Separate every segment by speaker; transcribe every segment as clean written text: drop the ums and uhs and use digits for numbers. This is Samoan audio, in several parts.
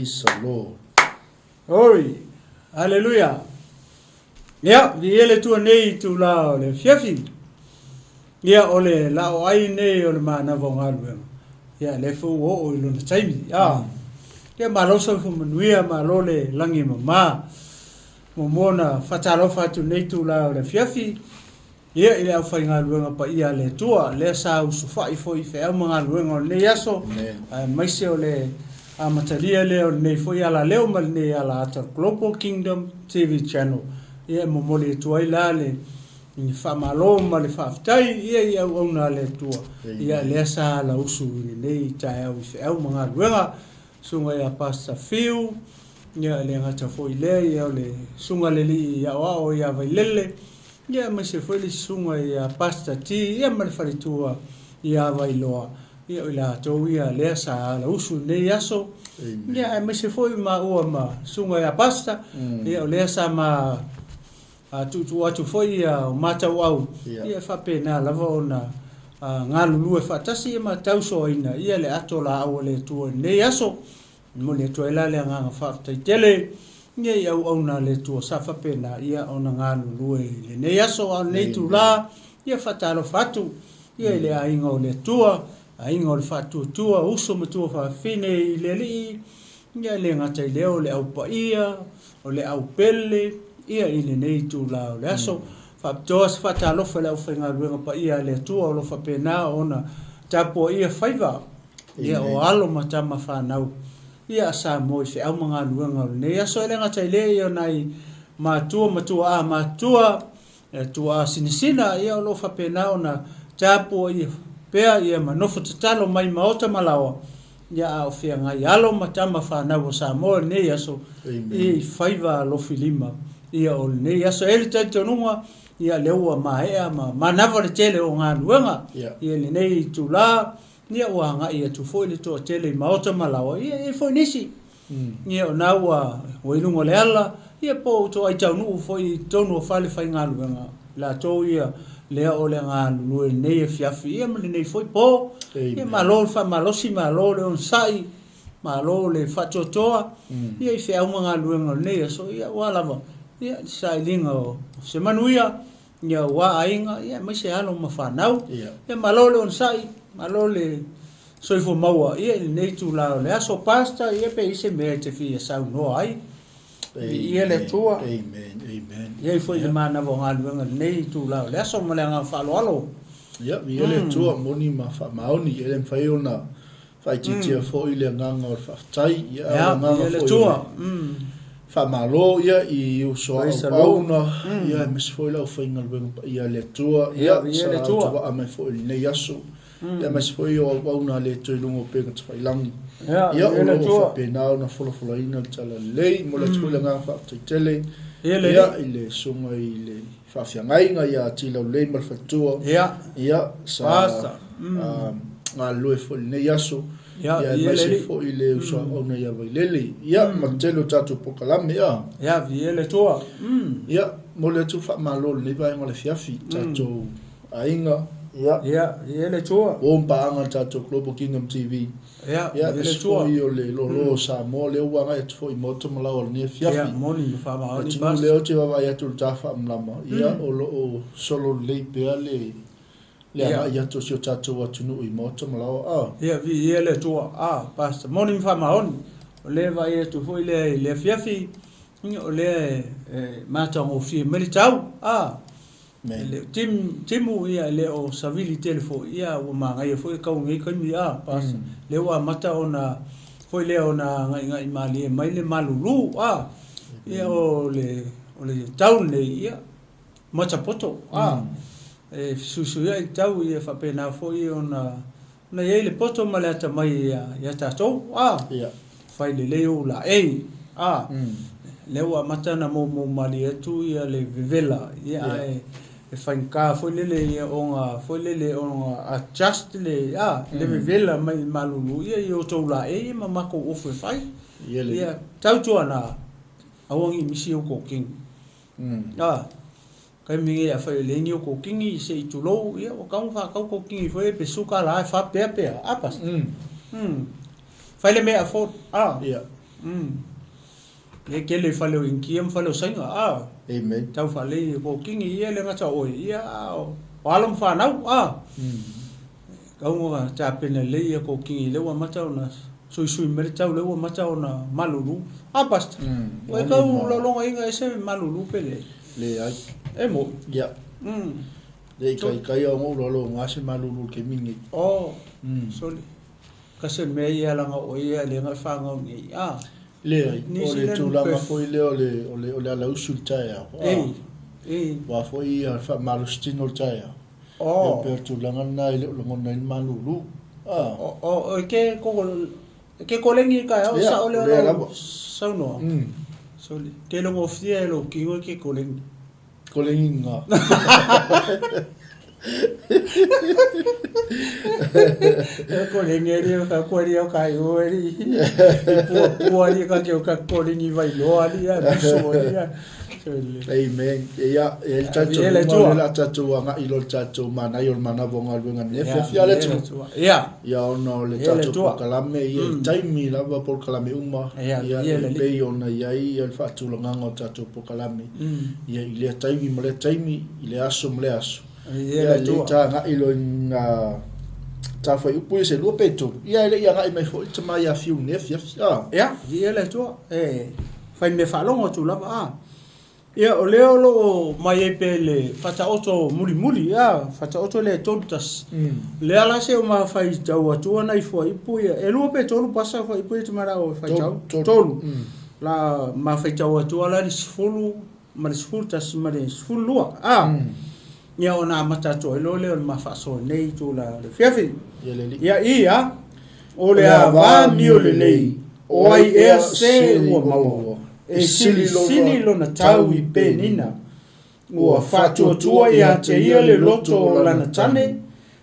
Speaker 1: Praise the Lord.
Speaker 2: Oi, haleluia. Ia, viia le Atua nei i itula o le afiafi. Ia, o le laoai nei o le manava o galuega. Ia, lea foi ua oo i lona taimi. Ah. Ia, malo soifua manuia, malo le lagi e mama. Muamua ona faatalofa atu i lenei itula o le afiafi. Ia, i le aufaigaluega paia a le Atua, lea sa usufai foi i feau ma galuega o lenei aso, aemaise o le amatalia lea o lenei foi alaleo ma lenei alaata o le Global Kingdom TV Channel. Ia, e momoli atu ai la le faamalo ma le faafetai ia i auauna a le Atua, ia lea sa alausu i lenei taeao i feau ma galuega. Susuga ia Pastor Fiu, ia e le gata foi i lea, ia o le Susuga i le Alii Aoao ia Vailele, ia aemaise foi le Susuga ia Pastor T, ia ma le faletua ia Vailoa, ia o i latou ia lea sa alausu i lenei aso, ia aemaise foi maua ma Susuga ia Pastor, ia o lea sa ma tuutuu atu foi ia o ma tauau, ia e faapena lava ona galulue faatasi ma tausoaina ia le ato laau a le Atua i lenei aso. E momoli atu ai la le agaga faafetai tele ia i auauna a le Atua sa faapena ia ona galulue i lenei aso a o lenei itula ia faatalofa atu ia i le aiga o le Atua, aiga o le Faatuatua, uso ma tuafafine i le Alii, ia e le gata i lea o le au paia, o le au pele ia i lenei itula o le aso. Faapitoa se faatalofa i le aufaigaluega paia a le Atua o lo o faapena ona tapuaia faiva ia o alo ma tama fanau ia a Samoa i feau ma galuega o lenei aso. E le gata i lea ia o nai matua ma tuaa matutua E tuaa sinasina, ia o lo o faapena ona tapuaia pea ia ma nofo tatalo mai maota ma laoa, ia a o feagai alo ma tama fanau a Samoa i lenei aso i faiva alofi lima ia o lenei aso. E i ai le talitonuga, ia lea ua maea ma manava le tele o galuega ia i lenei itula, ia ua agai atu foi le toatele i maota ma laoa, ia e i ai foi nisi Ia o na ua i luga o le ala, ia po o toai taunuu foi i totonu o fale faigaluega, latou ia lea o le galulue i lenei afiafi ia ma lenei foi po. Ia malo le faamalosi, malo le onosai, malo le faatoatoa ia i feau ma galuega o lenei aso, ia aua lava ia le sailiga o se manuia ia aua aiga ia aemaise alo ma fanau. Ia malo le onosai, malo le soifua maua ia i lenei itula o le aso. Pastor, ia pe i ai se mea e te fia saunoa ai. Viia le Atua.
Speaker 1: Amen. Amen.
Speaker 2: I ai foi le manava o galuega i lenei itula o le aso ma le agaga faaaloalo.
Speaker 1: Ia, viia le Atua, moni ma faamaoni, e le mafai ona faaitiitia foi le agaga o le faafetai, ia, a o le agaga foi o le faamalo ia i uso a auauna, ia, aemaise foi le aufaigaluega paia a le Atua, ia, sa utuvaa mai foi i lenei aso, ia, aemaise foi o auauna a le Atua i luga o upega tafailagi, ia, o lo o faapena ona folafolaina le talalelei. Momoli atu foi le agaga faafetai tele, ia, i le susuga i le faafeagaiga ia Tilaulelei ma le faletua, ia, sa galulue foi i lenei aso, ia, aemaise foi le uso auauna ia Vailele, ia, ma le tele o tatou polokalame, ia.
Speaker 2: Ia, viia le Atua.
Speaker 1: Ia, momoli atu le faamalo i lenei vaega o le afiafi, tatou aiga, ia.
Speaker 2: Ia, viia le Atua.
Speaker 1: Uo ma paaga a le tatou Global Kingdom TV.
Speaker 2: Ia,
Speaker 1: Ia, aemaise foi o le loaloa o Samoa, lea ua agai atu foi i Maota ma Laoa i lenei afiafi.
Speaker 2: Ia, moni ma faamaoni,
Speaker 1: Atunuu lea ou te vaavaai atu i le ta faamalama, ia, o lo o solo lelei pea le le agai atu o si o tatou atunuu i Maota ma Laoa.
Speaker 2: A. Ia, viia le Atua. A, Pastor, moni ma faamaoni. O lea e vaai atu foi lea i le afiafi, ia, o lea e matagofie mai le tau. A. E le o timu, ia, e le o savili tele foi, ia, ua manaia foi e kau i nei taimi, a, Pastor. Lea ua amata ona, foi lea ona agaigai malie mai le malulu, a, ia, o le, o le tau lenei, ia, matapoto, a, e fesuisuiai le tau, ia, faapena foi ona Na i ai le poto ma le atamai ia tatou, a, fai lelei ou laei, a, lea ua amata ona moumou malie atu ia le vevela, ia, ae e faigata foi lele ia ona, foi lele ona adjust le, a, le vevela mai le malulu ia i outou laei ma matou ofu e fai. Ia, tautuana, aua ne i misi ou kokini. A. Taimi nei afai e leai ni o kokini se i tulou, ia ua tatau ona faatau kokini foi pe suka la e faapea pea, a Pastor? Fai le mea afford, a.
Speaker 1: Ia.
Speaker 2: Lea e tele i fale o Initia ma fale o Saina, a.
Speaker 1: Amen.
Speaker 2: Tau faalelei e kokini, ia le gata o oe, ia a o alo ma fanau, a. Tatau ona tapena lelei ia kokini lea ua amata ona suisui mai le tau lea ua amata ona malulu. A Pastor, ua e tau lologaina ese malulu pe leai?
Speaker 1: Leai.
Speaker 2: E moni.
Speaker 1: Ia. Le i taitai ona ou lologa se malulu i le taimi lenei.
Speaker 2: Oh, sole. Kasi o le mea ia leaga o oe ia lea na e fanau nei, a.
Speaker 1: Leai, o le tulaga foi lea o le, o le, o le alausu i le taeao, a. Aua foi ia le faamalositino o le taeao. Ia pei o le tulaga lena e le o lagona ai le malulu, a.
Speaker 2: O, e ke, e ke koleni i taeao, sao lea o lou saunoa. Sole, ke logofia e lou tino e ke koleni.
Speaker 1: Koleni nga.
Speaker 2: E koleni e ria ka koe ria ka i oe ri. I pua pua ri ka ke ka koleni vai loa ri a biso ri a.
Speaker 1: Amen. Ia, e le tatou o le tatou agai loa i le tatou manaia o le manava o galuega nei afiafi a le atunuu.
Speaker 2: Ia.
Speaker 1: Ia ona o le tatou polokalame ia i taimi lava polokalame uma ia e pei ona i ai le faatulagaga o tatou polokalame ia i lea taimi ma lea taimi, i lea aso ma lea aso. Ia e lelei ta agai loa i ngā tāwhai upu ia se lua pe tolu. Ia e le i agai mai foi le tama ia Fiu i lenei afiafi.
Speaker 2: A. Ia, viia le Atua. E fai mea faalogo atu lava a. Ia, o lea o lo o mai ai pea i le Faataoto mulimuli, a, Faataoto lea e 31. Lea la se o ma faitau atua nai fuaiupu ia. E lua pe tolu pasa fuaiupu ia te manao e faitau? Tolu. La ma faitau atua la le 10 ma le 11 ma le 12. A. Ia ona amata atu ai loa lea o le ma faasoa nei itula o le afiafi. Ia ia, o le ava amio lelei, o ai ea se ua maua, e silisili lona tau i Penina. Ua faatuatua ia te ia le loto o lana tane,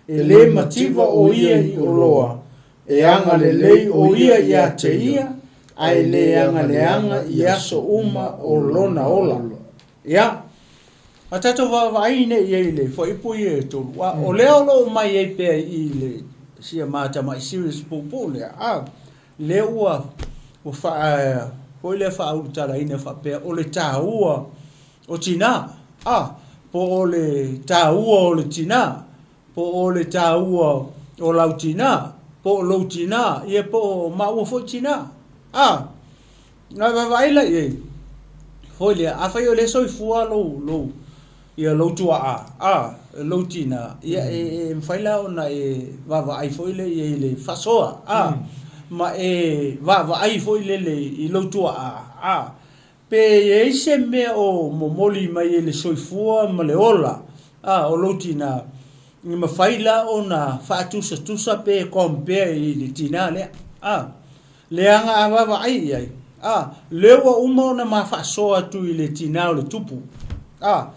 Speaker 2: e le mativa o ia i oloa, e agalelei o ia ia te ia, ae le agaleaga i aso uma o lona ola. Ia, a tatou vaavaai nei i ai i le fuaiupu ia e tolu, a o lea o lo o mai ai pea i le sia ma tamai series puupuu lea, a lea ua ua faa foi lea faaulutalaina faapea o le taua o tinā, a po o le taua o le tinā, po o le taua o lau tinā, po o lou tinā, ia po o maua foi tinā, a Na vaavaai la i ai, foi lea, afai o lea e soifua lou, lou, ia lou tuaa, a, lou tinā, ia e, e mafai la ona e vaavaai foi lea i ai i le faasoa, a, ma e vaavaai foi lele i lou tuaa, a, pe i ai se mea o momoli mai e le soifua ma le ola, a, o lou tinā, e mafai la ona faatusatusa pe compare i le tinā lea, a. Leaga a vaavaai i ai, a, lea ua uma ona ma faasoa atu i le tinā o le tupu, a,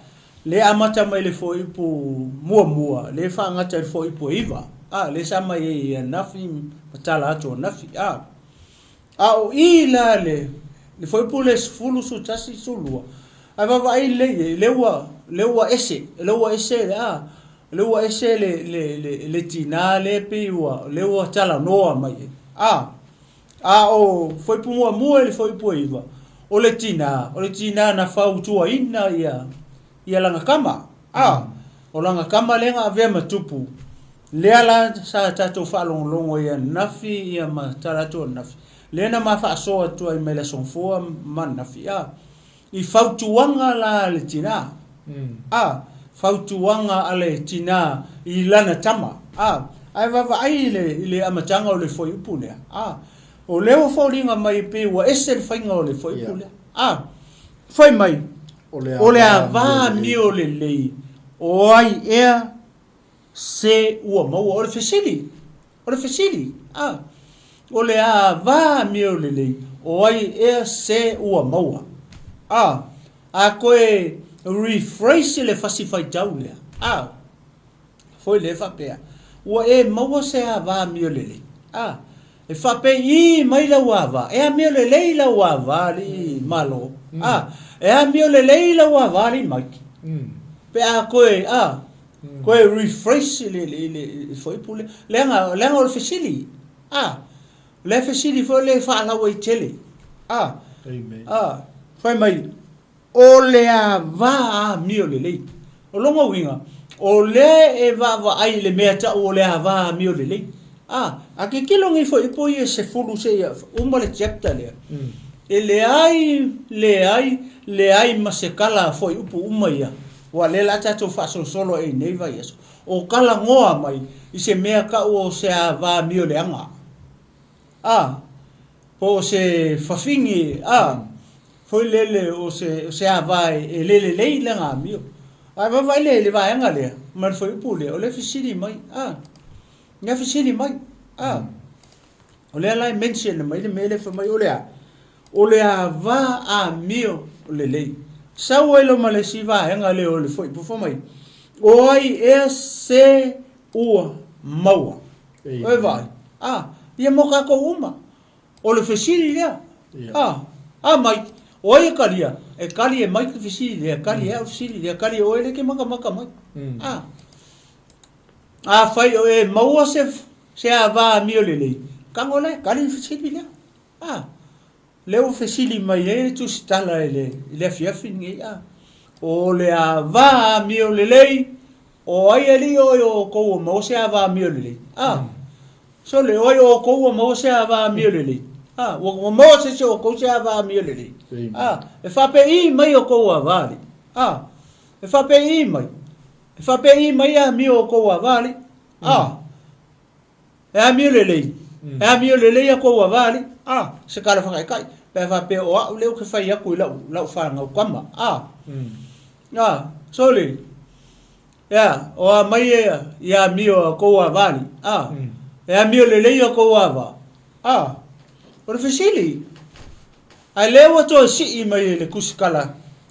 Speaker 2: lea amata mai le fuaiupu muamua, lea faagata i le fuaiupu e iva, a, lea sa mai ai i ananafi ma tala atu ananafi, a. A o i la le, le fuaiupu lea 10, 11, 12, a vaavaai lelei i ai, lea ua, lea ua ese, lea ua ese, a, lea ua ese le, le, le, le tinā lea pei ua, lea ua talanoa mai ai. A, a o fuaiupu muamua i le fuaiupu e iva, o le tinā, o le tinā na fautuaina ia, ia lana tama. A, o lana tama lea na avea ma tupu, lea la sa tatou faalogologo ai ananafi ia ma tala atu ananafi, lea na ma faasoa atu ai mai le Aso Gafua ma ananafi. A, I fautuaga la a le tinā, a, fautuaga a le tinā i lana tama, a, ae vaavaai i le, i le amataga o le fuaiupu lea, a, o lea ua foliga mai pei ua ese le faiga o le fuaiupu lea, a, fai mai, o le ava amio lelei o ai ea se ua maua. O le fesili, O le fesili, a, o le ava amio lelei, o ai ea se ua maua? A, a koe rephrase le fasi faitau lea, a, foi lea faapea, ua e maua se ava amio lelei? A, e faapei mai lau ava, e amio lelei lau ava alii Malo, a, e amio lelei lau ava alii Mike. Pe a koe, a, Koe rephrase le le le fuaiupu lea. Leaga leaga o le fesili. A, o le fesili foi lea e faalauaitele. A.
Speaker 1: Amen.
Speaker 2: A. Fai mai, o le ava amio lelei. O lona uiga, o lea e vaavaai i le mea tau o le ava amio lelei. A, a tilotilo nei fuaiupu ia e 10 seia uma le chapter lea, e leai, leai, leai ma se tala a fuaiupu uma ia, aua o lea o le a tatou faasolosolo ai i nei vaiaso, o talanoa mai i se mea tau o se ava amio leaga. A, po o se fafine, a, foi lele o se, o se ava e le lelei lana amio. Ae vaavaai le, le vaega lea, ma le fuaiupu lea, o lea e fesili mai, a, lea e fesili mai, a, o lea la e mention mai le mea lea fai mai o le a? O le ava amio lelei. Sau ai loa ma le isi vaega lea o le fuaiupu fai mai, o ai ea se ua maua. Oi vaai. A, ia mo tatou uma. O le fesili lea. A, a mai, o ai e talia? E kali e Mike le fesili lea, e kali e au le fesili lea, e kali e oe lea e te matamata mai. A, afai o e maua se, se ava amio lelei, tago lea, kali le fesili lea. A, lea ua fesili mai ai le tusitala i le, i le afiafi lenei, a, o le ava amio lelei, o ai alii o ai o outou ua maua se ava amio lelei? A, sole, o ai o outou ua maua se ava amio lelei? A, ua, ua maua se isi o outou se ava amio lelei? A, e faapei mai outou ava alii? A, e faapei mai? E faapei mai amio o outou ava alii? A, E amio lelei, e amio lelei a kou ava alii, a, se tala whakaikai, pe a faapea o au lea ou te whai aku i lau, lau whanau tama, a, a, sole, ea, o a mai e i amio a kou ava alii, a, e amio lelei a kou ava, a, o le fesili, ae lea ua toe sii mai e le tusitala,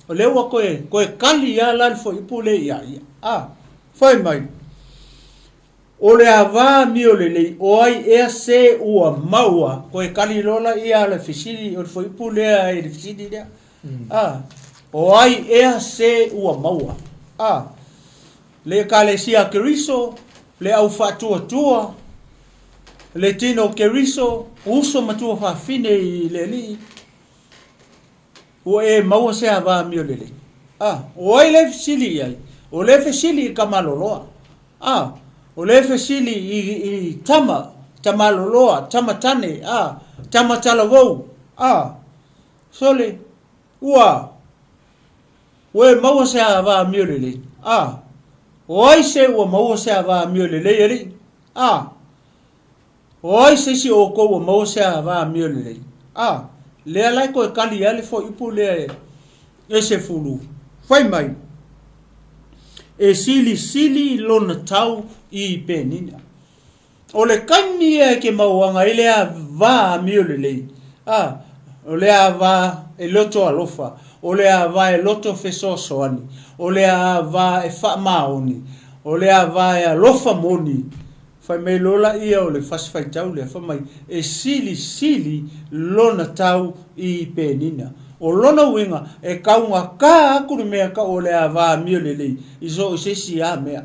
Speaker 2: o lea ua toe, toe kali a la le fuaiupu lea ia ia, a, fai mai, O le ava amio lelei, o ai ea se ua maua, koe kali loa la ia le fesili, o le fuaiupu lea i le fesili lea. A, o ai ea se ua maua. A, le Ekalesia a Keriso, le au faatuatua, le tino o Keriso, uso matua fafine i le Alii, Ua e maua se ava amio lelei? A, o ai lea e fesili i ai? O lea e fesili i Kamaloloa. A, o lea e fesili i, i tama, Tamaloloa, tama tane, a, tama talavou. A, sole, ua, ua e maua se ava amio lelei? A, o ai se ua maua se ava amio lelei, alii? A, O ai se isi o outou ua maua se ava amio lelei? A, lea la e toe kali ai le fuaiupu lea e 10, fai mai, E silisili lona tau i Penina. O le taimi ia e ke mauaga ai le ava amio lelei, a, o le ava e loto alofa, o le ava e loto fesoasoani, o le ava e faamaoni, o le ava e alofa moni, Fai mai loa laia o le fasi faitau lea, fai mai, e silisili lona tau i Penina. O lona uiga, e taugata atu le mea tau o le ava amio lelei i so o se isi a mea.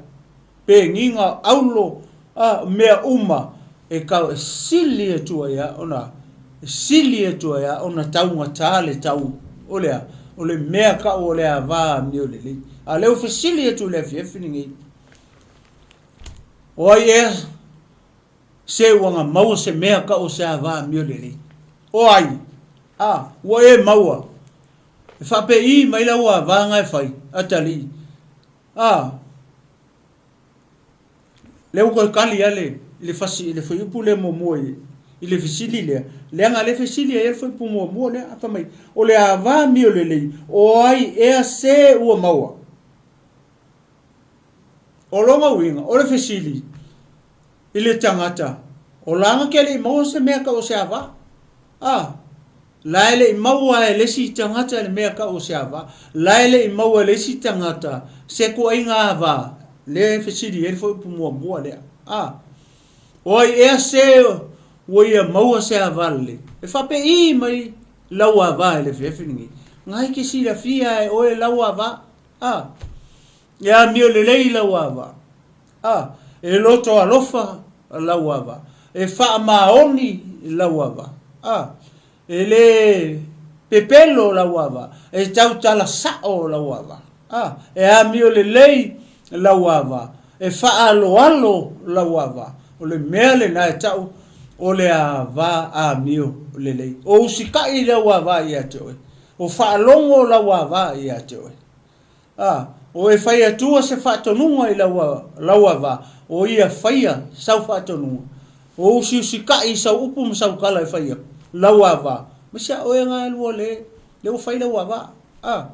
Speaker 2: Penina, aulo, a, mea uma e tau e sili atu ai a ona, e sili atu ai a ona taugata le tau o le a, o le mea tau o le ava amio lelei. A o lea ua fesili atu i le afiafi lenei. O ai ea se ua na maua se mea ka o se ava amio lelei? O ai? A, ua e maua. E faapei mai lau ava na e fai, atalii. A, lea ua toe kali lava le, le fasi, le fuaiupu lea muamua i, i le fesili lea, leaga lea e fesili ai le fuaiupu muamua lea, a fai mai, o le ava amio lelei, o ai ea se ua maua? O lona uiga, o le fesili i le tagata, o laga ke le i maua se mea kau o se ava? A, la e le i maua e le isi tagata le mea kau o se ava. La e le i maua e le isi tagata se tuuaiga ava, lea e fesili ai le fuaiupu muamua lea. A, o ai ea se ua ia maua se ava lelei? E faapei mai lau ava e le afiafi lenei. Na e te silafia e oe lau ava. A, e amio lelei lau ava. A, e loto alofa lau ava. E faamaoni lau ava. A, E le pepelo lau ava, e tautala sa'o lau ava. A, e amio lelei lau ava, e faaaloalo lau ava. O le mea lena e ta'u o le ava amio lelei. O usita'i lau ava ia te oe. O faalogo lau ava ia te oe. A, o e fai atua se faatonuga i lau, lau ava, o ia faia sau faatonuga. O usiusita'i i sau upu ma sau tala e fai aku, lau ava, ma se a oe ga lua le, le ua fai lau ava. A,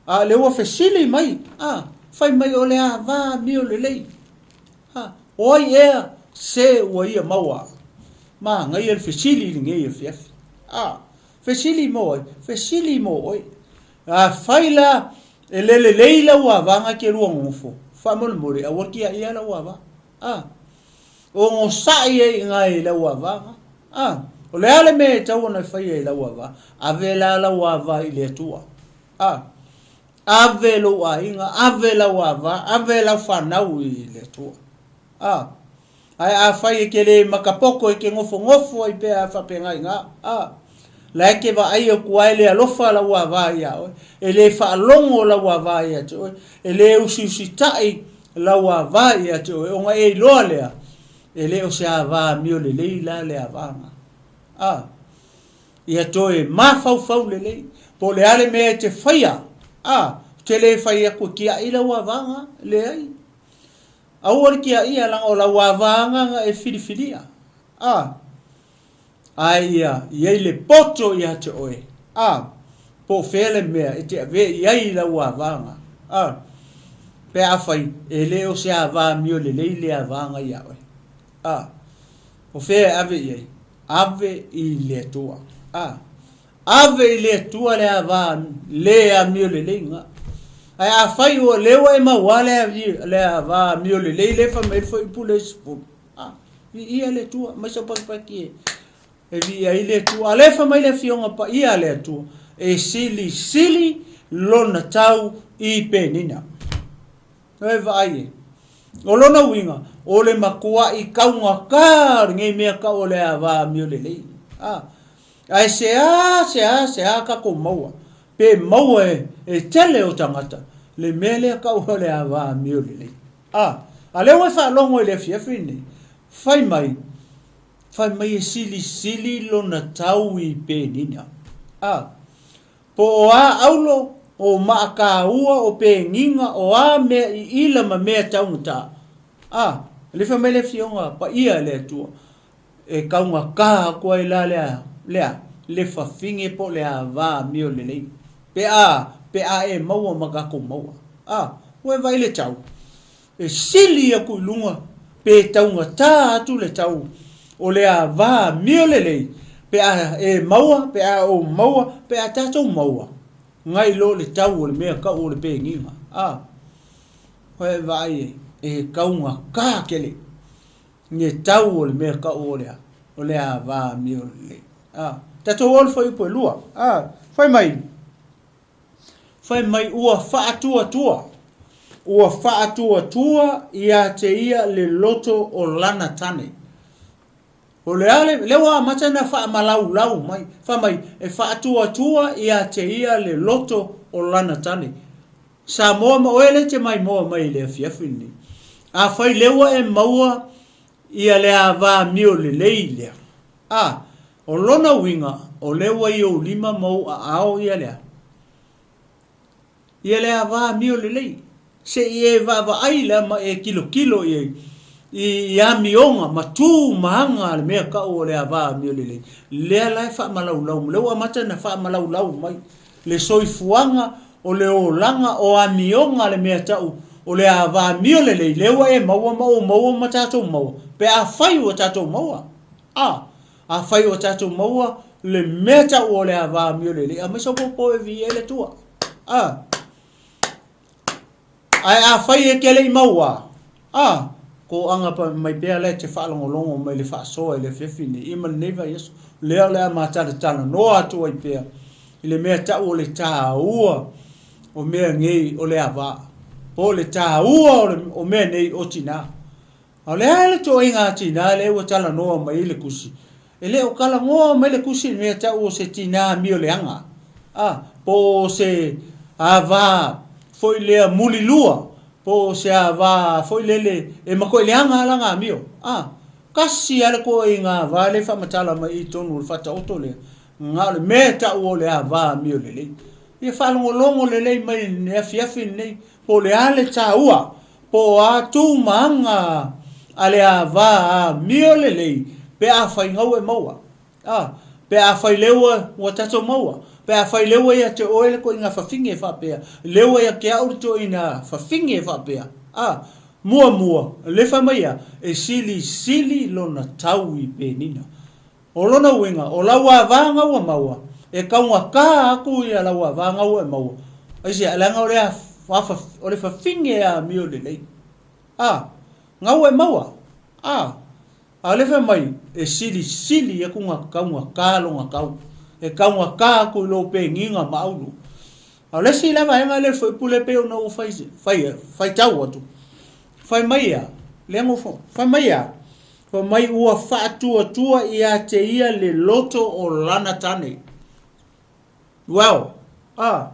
Speaker 2: a le ua fesili mai, a, fai mai o le ava amio lelei. A, o ai ea se ua ia maua? Manaia le fesili i lenei afiafi. A, fesili mo ai, fesili mo oe. Afai la e le lelei lau ava e te lua nonofo, faamolemole aua le tiaia lau ava. A, onosai ai i ina i lau ava. A, o le a le mea e tatau ona faia i lau ava? Ave la lau ava i le Atua. A, ave lou aiga, ave lau ava, ave lau fanau i le Atua. A, Ae afai e te le makapoto e te nofonofo ai pea faapena i ina, a, la e te vaai atu lava e le alofa lau ava iā oe, e le faalogo lau ava ia te oe, e le usiusitai lau ava ia te oe, ona e iloa lea, e le o se ava amio lelei la le ava na. A, ia toe mafaufau lelei, po o le a le mea e te faia, a, ou te le fai atu e tiai lau ava na, leai. Aua le tiaia leaga o lau ava agaga e filifilia. A. Ae ia i ai le poto ia te oe. A. Po o fea le mea e te avea i ai i lau ava aga. A. Pe afai e le o se ava amio lelei le ava aga ia oe. A. O fea e ave i ai? Ave i le Atua. A. Ave i le Atua le ava le amio lelei ga. Ae afai ua lea ua e maua le, le ava amio lelei le fai mai le fuaiupu le 10. A, viia le Atua, mai sau pakipaki e, e viia ai le Atua. A lea fai mai le afioga paia a le Atua, e silisili lona tau i penina. E vaai e. O lona uiga, o le matua'i taugata o lenei mea tau o le ava amio lelei. A, ae seā, seā, seā tatou maua, pe maua e, e tele o tagata, le mea lea tau o le ava amio lelei. A, a lea ua e faalogo i le afiafi lenei, fai mai, fai mai e silisili lona tau i penina. A, Po o a aulo, o maakāua, o pēgiga, o a mea iila ma mea taugata. A, lefa mai le afioga paia e le Atua, e taugatā atu ai la lea, lea, le fafine po o le ava amio lelei. Pe a, pe a e maua ma tatou maua. A, ua e vaai le tau, E sili aku i luga pe taugatā atu le tau o le ava amio lelei pe a e maua, pe a ou maua, pe a tatou maua, ngai lo le tau o le mea kau o le pēgiga. A, koe e vaai e, e taugatā tele le tau o le mea kau o le, o le ava amio lelei. A, tatou o le fuaiupu e lua. A, fai mai, Fai mai ua faatuatua, ua faatuatua ia te ia le loto o lana tane. O le a le, lea ua amata ona faamalaulau mai, fai mai, e faatuatua ia te ia le loto o lana tane. Samoa ma oe lea e te maimoa mai i le afiafi lenei. Afai lea ua e maua ia le ava amio lelei lea, A, o lona uiga, o lea ua i ou lima ma ou aao ia lea. Ia le ava amio lelei. Se i e vaavaai la ma e tilotilo i ai i amioga ma tu ma aga a le mea tau o le ava amio lelei. Lea la e faamalaulau mai, lea ua amata ona faamalaulau mai le soifuaga o le olaga o amioga a le mea tau o le ava amio lelei, lea ua e maua ma ou maua ma tatou maua, pe afai ua tatou maua. A, afai ua tatou maua le mea tau o le ava amio lelei, aumai sau popo e viia ai le Atua. A, ae afai e te le i maua, a, toaga mai pea la e te faalogologo mai le faasoa i le afiafi nei, ia ma lenei vaiaso, lea o le a ma talatalanoa atu ai pea i le mea tau o le taua o mea nei o le ava, po o le taua o, le, o mea nei o tinā. A o le a le toaiga tinā lea ua talanoa mai ai le tusi? E le o talanoa mai le Tusi i le mea tau o se tinā amio leaga, a, po o se ava foi lea mulilua, po o se ava foi lele e matuai leaga lava lana amio, a. Tasi lava le toaiga ava lea e faamatala mai i totonu o le Faataoto lea, na o le mea e tau o le ava amio lelei. Ia faalogologo lelei mai i le afiafi lenei, po o le a le taua, po o a tu ma aga a le ava amio lelei pe afai gau e maua. A, pe afai lea ua, ua tatou maua, pe afai lea ua ia te oe le toaiga fafine faapea, lea ua ia te au le toaiga fafine faapea. A, muamua, le fai mai ia, e silisili lona tau i penina. O lona uiga, o lau ava ua maua, e taugata atu ia lau ava ua e maua. Aisea? Leaga o le o le fafine e amio lelei. A, na ua e maua. A, a o lea fai mai, e silisili atu na taugata lona tau. E taugata atu i lou penina ma aulu. A o le isi la vaega lea o le fuaiupu lea pei ona ou fai, fai, faitau atu, fai mai ia, lea na ou fai mai ia, Fai mai ua faatuatua ia te ia le loto o lana tane. Well, a.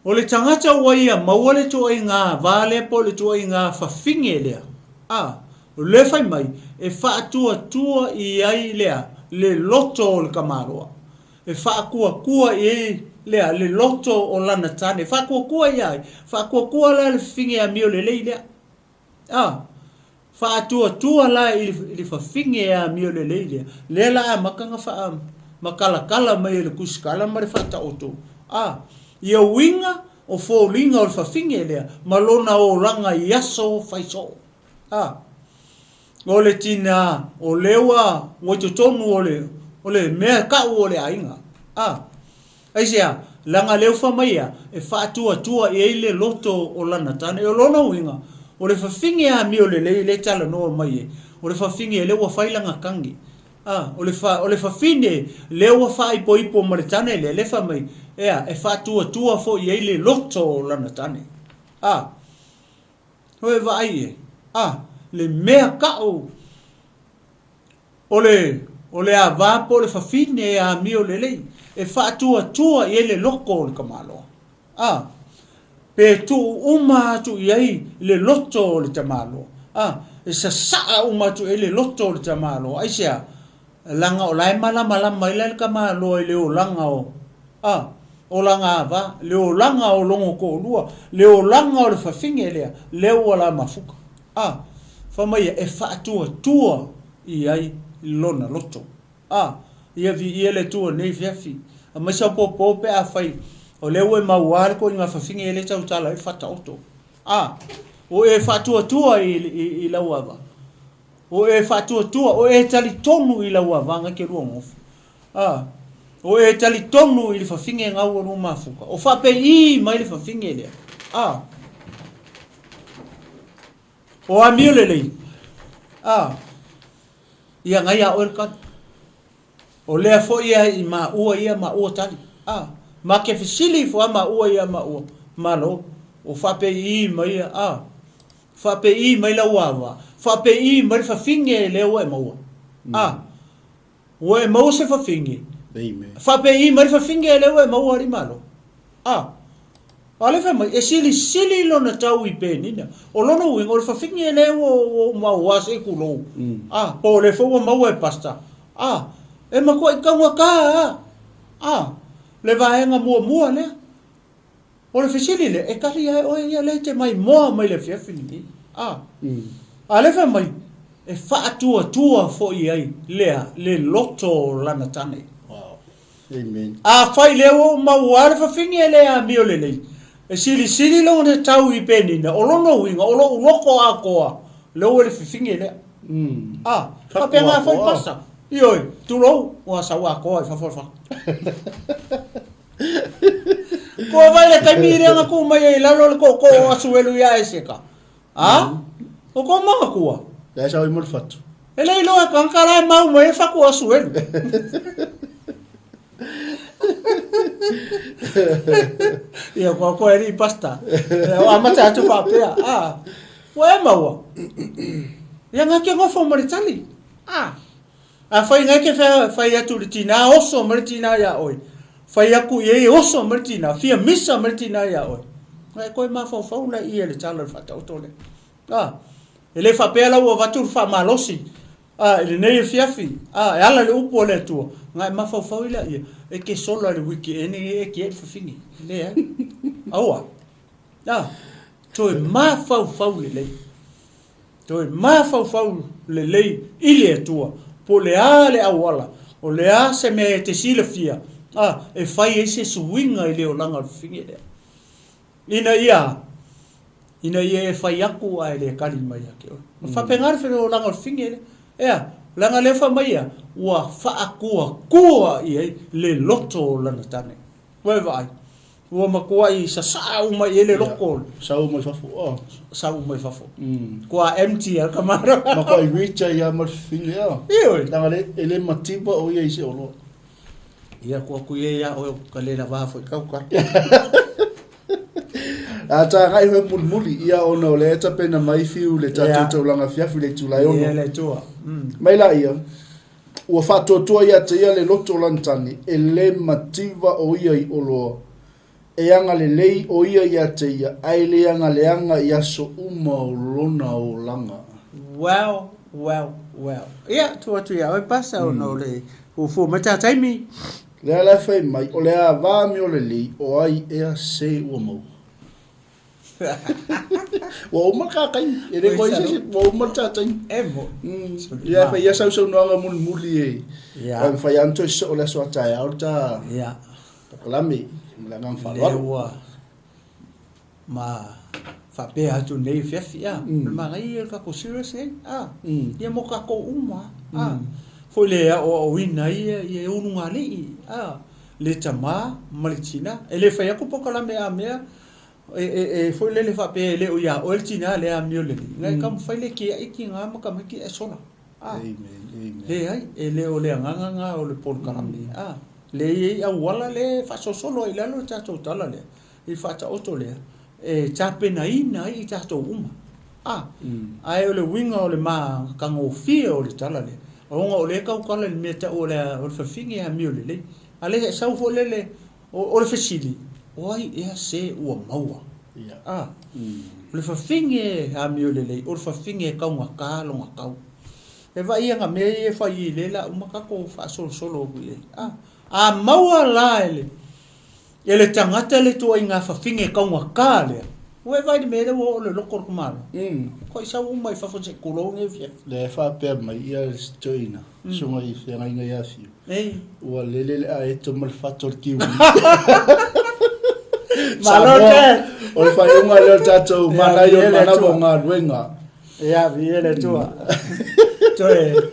Speaker 2: O le tagata ua ia maua le tuaiga va lea po o le tuaiga fafine lea. A. O lea fai mai, e faatuatua i ai lea le loto o le tamaloa. E faatuatua i ai lea le loto o lana tane. E faatuatua ia ai? Faatuatua la le fafine amio lelei lea. A, faatuatua la i le fafine e amio lelei lea, lea la amata ona faamatalatala mai e le tusitala ma le faataoto, a, ia uiga o foliga o le fafine lea ma lona olaga i aso fai soo. A, o le tina o lea ua i totonu o le, o le mea tau o le aiga. A. Aisea? Leaga lea ua fai mai ia, e faatuatua i ai le loto o lana tane. O lona uiga, o le fafine amio lelei lea e talanoa mai ai, o le fafine lea ua fai lana tane. A, o le fa, o le fafine lea ua faaipoipo ma le tane lea, lea e fai mai, ea, e faatuatua foi i ai le loto o lana tane. A, o e vaai i ai, a, le mea tau O le, o le ava po o le fafine e amio lelei, e faatuatua i ai le loto o le tamaloa. A, pe tuu uma atu i ai le loto o le tamaloa. A, e sasaa uma atu i ai le loto o le tamaloa. Aisea? Leaga o la e malamalama ai la le tamaloa i le olaga o, a, olaga ava, le olaga o logo toalua, le olaga o le fafine lea, lea ua la mafuta. A, fai mai ia, e faatuatua i ai lona loto. A, ia viia le Atua nei afiafi. Aumai sau pōpō pe afai o lea ua e maua le koiga fafine e le tautala ai le faataoto. A, o e faatuatua i, i, i lau ava. O e faatuatua, o e talitonu i lau ava ngai ke lua ngofu. A, o e talitonu i le fafine ngau o lua mafuka. O faapei mai le fafine lea. A, O amio lelei. A, ia ngai a oe le tali. O lea foi ia i maua ia maua tali. A, ma ke fesili ifo a maua ia maua. Malo, o faapei mai ia, a, faapei mai lau ava, faapei mai le fafine lea ua e maua. A, Ua e maua se fafine.
Speaker 1: Amen.
Speaker 2: Faapei mai le fafine lea ua e maua alii malo. A. A lea fai mai, e silisili lona tau i Penina. O lona uiga, o le fafine lea ua ua maua se i tulou. A, po o lea foi ua maua e pastor. A, e matuai taugata a. A, le vaega muamua lea. O le fesili lea, e tali lava e oe ia lea e te maimoa mai le afiafi lenei. A, a lea fai mai, e faatuatua foi ai lea le loto o lana tane.
Speaker 1: Wow. Amen.
Speaker 2: Afai lea ua ou maua le fafine e le amio lelei, e silisili lona tau i Penina, o lona uiga, o lou loto atoa, lea ua i le fafine lea. A, faapena foi pasa. Ioe, tulou, ua sau atoa i fafo o le fale. Kua vai le taimi lea na tuu mai ai i lalo le tootoo o Asuelu ia Eseka. A? O ko manatua.
Speaker 1: Lea sau i mo le fatu.
Speaker 2: E le iloa e tagata la e mau mai e fatu o Asuelu. Ia kua koe ri pasta. O amata atu faapea. A? Ua e maua. Ia ngā ke ngofo ma le tali. A? Afai na e te fai atu i le tinā, oso mai le tinā iā oe, fai atu i ai, oso mai le tinā, fia misa mai le tinā iā oe, na e toe mafaufau laia i le tala o le faataoto lea. A, e le faapea la ua avatu le faamalosi, a, i lenei afiafi, a, e ala i le upu a le Atua, na e mafaufau ai laia, e te sola i le weekend nei e tiai le fafine. Leai. Aua. A, toe mafaufau lelei. Toe mafaufau lelei i le Atua, po o le a le auala, o le a se mea e te silafia, a, e fai ai se suiga i le olaga o le fafine lea. Ina ia, ina ia e fai atu ae le tali mai ia te oe. E faapena le olaga o le fafine lea. Ea, leaga lea fai mai ia, ua faatuatua i ai le loto o lana tane. Ua e vaai? Ua matuai sasaa uma i ai le loto.
Speaker 1: Ia, sau mai fafo. Oh.
Speaker 2: Sau mai fafo. Kua empty a kamara.
Speaker 1: Matuai rich ai a ma le fafine ea.
Speaker 2: Ioe.
Speaker 1: Leaga le, e le mativa o ia i se oloa.
Speaker 2: Ia kua kui e ia oe ka le lava foi kau ka.
Speaker 1: A ta ngai hoe mulimuli ia ona o lea e tapena mai fiu le tatou taulaga fiafi le itula e ono.
Speaker 2: Ia le tua.
Speaker 1: Mai la ia. Ua faatoatoa ia te ia le loto o lana tane, e le mativa o ia i oloa. E agalelei o ia ia te ia, ae le agaleaga i aso uma o lona olaga.
Speaker 2: Well, well, well. Ia, tuu atu ia oe Pastor ona o le fuafua mai ta taimi.
Speaker 1: Lea la e fai mai, o le ava amio lelei, o ai ea se ua maua. Ua uma le ta taimi. E le koe se isi, ua uma le ta taimi.
Speaker 2: E mo.
Speaker 1: Ia, fai ia sausaunoaga mulimuli e.
Speaker 2: Ia.
Speaker 1: E mafai lava ona toe sosoo le aso a taeao le ta
Speaker 2: Ia.
Speaker 1: polokalame. Ma le agaga faaaloalo.
Speaker 2: Lea ua ma faapea atu nei afiafi, a. O le manaia ia o le tatou serious nei, a. Ia mo tatou uma, a. Foi le aoaoina ia, ia e ulugalii, a. Le tama ma le tina. E le fai atu polokalame a mea e foi lele faapea e le o ia oe le tina lea amio lelei. Na e taumafai le tiai tina ma tamaiti ae sola. A. Leai, e le o le agaga na o le polokalame. A. Lea e i ai auala lea e faasolosolo ai i lalo le tatou tala lea, i le faataoto lea, e tapenaina ai i tatou uma. A. Ae o le uiga o le matagofie o le tala lea, ona o lea e tautala i le mea e tau o le fafine e amio lelei. A lea e sau foi lele, o le fesili, o ai ea se ua maua? A. O le fafine e amio lelei, o le fafine e taugata lona tau. E vaai ia na mea ia e fai i lea la uma tatou faasolosolo atu i ai. A. A maua la e le E le tagata le ituaiga fafine taugata lea, ua e vaai i le mea lea ua oo le loto o le tamaloa. Koi sau uma i fafo se i tulou nei afiafi.
Speaker 1: Lea e faapea mai ia le toeaina, susuga i feagaiga ia Fiu, ua lele le aeto ma le fata o le kiwi.
Speaker 2: Malo Ted!
Speaker 1: O le faaiuga lea o le tatou manaia o le manava o galuega.
Speaker 2: Ia, viia le Atua. Toe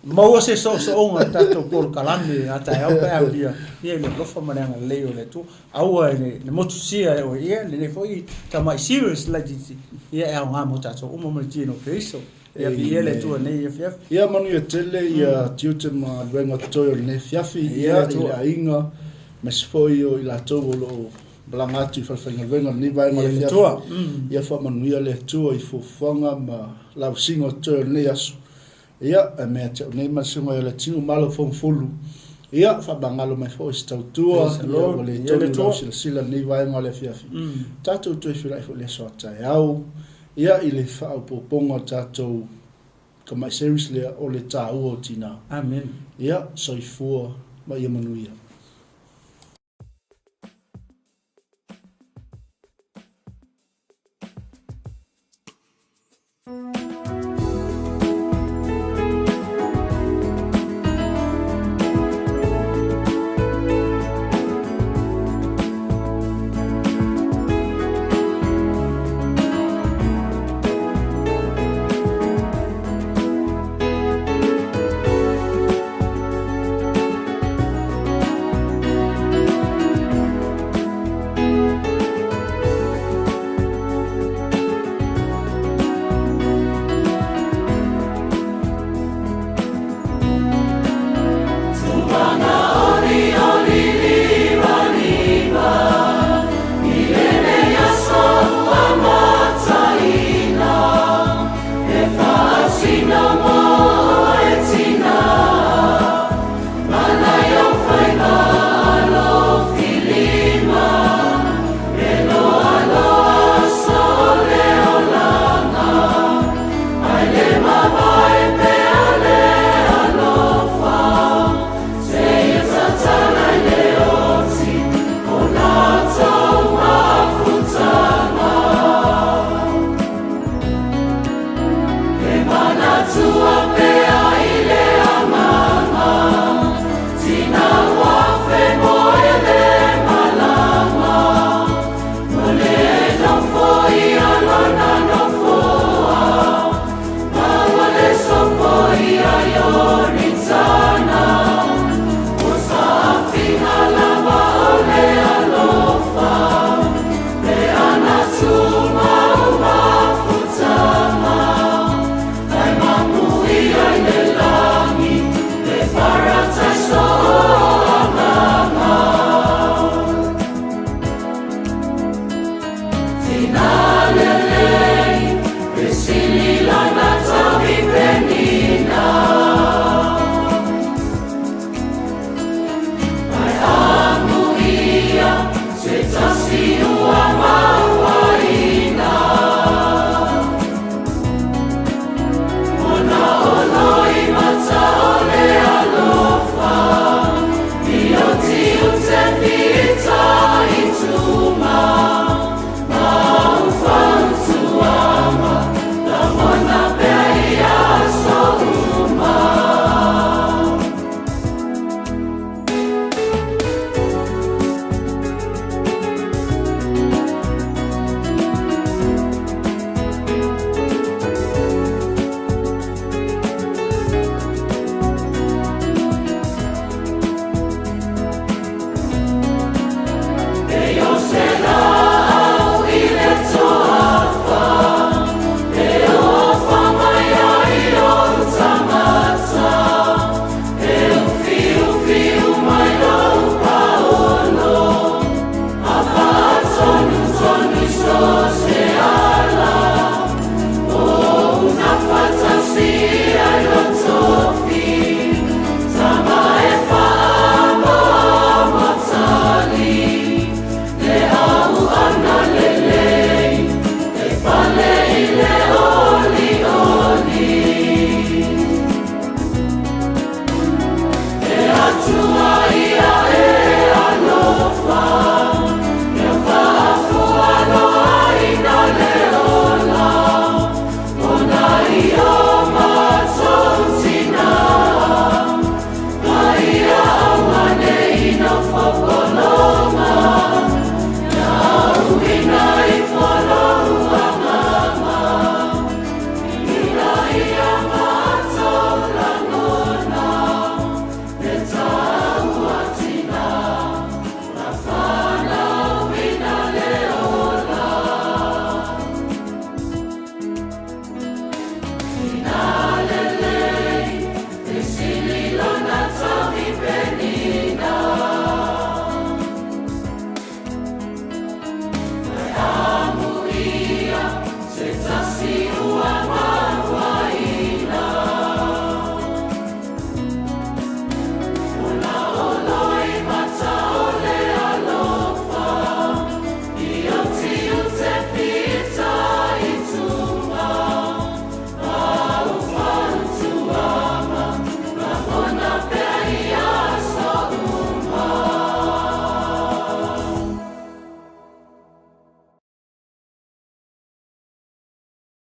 Speaker 2: maua se soosooga o le tatou polokalame a taeao pe a aulia ia i le alofa ma le agalelei o le Atua. Aua e le motusia e oe ia lenei foi tamai series laitiiti ia e aoga mo tatou uma ma le tino o Keriso. Ia viia le Atua nei afiafi.
Speaker 1: Ia manuia tele ia tiute ma galuega totoe o lenei afiafi ia i le aiga aemaise foi o i latou o lo o Malaga atu i falefaigaluega i lenei vaega o le afiafi. Ia faamanuia le Atua i fuafuaga ma lavasiga o totoe o lenei aso. Ia, e mea te au nei ma le susuga ia Leatinuu Malo Fougafulu. Ia, faamagalo mai foi se tautua, ia ua le tonu lau silasila i lenei vaega o le afiafi. Tatou toe feiloai foi i le aso a taeao, ia, i le faaopoopoga o tatou tamai series lea o le taua o tina.
Speaker 2: Amen.
Speaker 1: Ia, soifua ma ia manuia.
Speaker 3: Siumu.